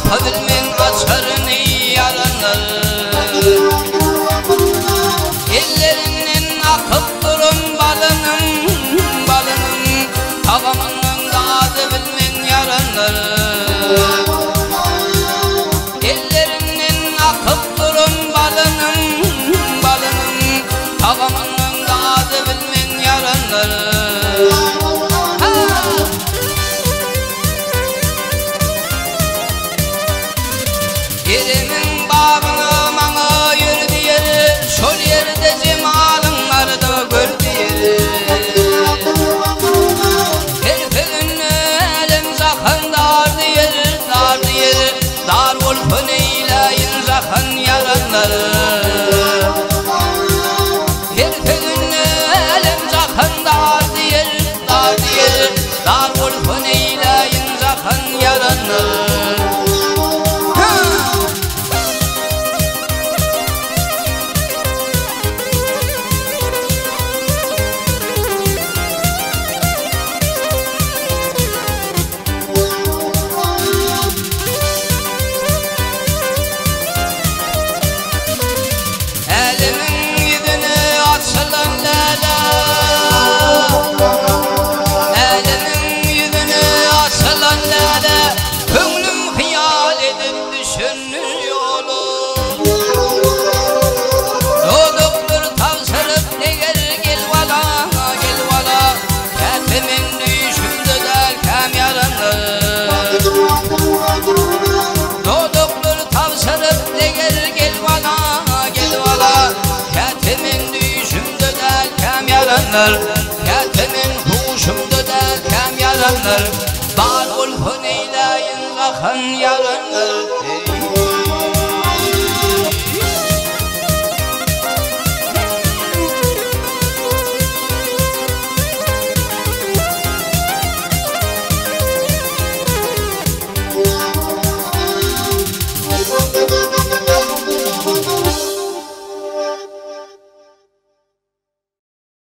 Tapa bilmen açaryny ýaranlar. Ellerinden akyp duran balynyň, balynyň Tagamyndan dady bilmen ýaranlar. Ellerinden akyp duran balynyň, balynyň Tagamyndan dady bilmen ýaranlar. Ha! Eremiň bagyna maňa ýör diýer, Şol ýerde jemalyň barda gör diýer. Her sözünde älem-jahan dar diýer, dar diýer, Dar bolsa neýläýin jahan ýaranlar. Her sözünde älem-jahan dar diýer, dar diýer, Dar bolsa neýläýin jahan ýaranlar. Älemiň ýüzüne açylan läle, Älemiň ýüzüne açylan läle, Köňlüm hyýal edip düşendir ýola. Dodaklar tabşyryp eger gel bala, gel bala, Käte men düýşümde dälkäm ýaranlar. Dodaklar tabşyryp eger gel bala, gel bala, Käte men düýşümde dälkäm ýaranlar, Käte men huşumda dälkäm ýaranlar, Bar bolsa neýläýin gahan ýaranlar.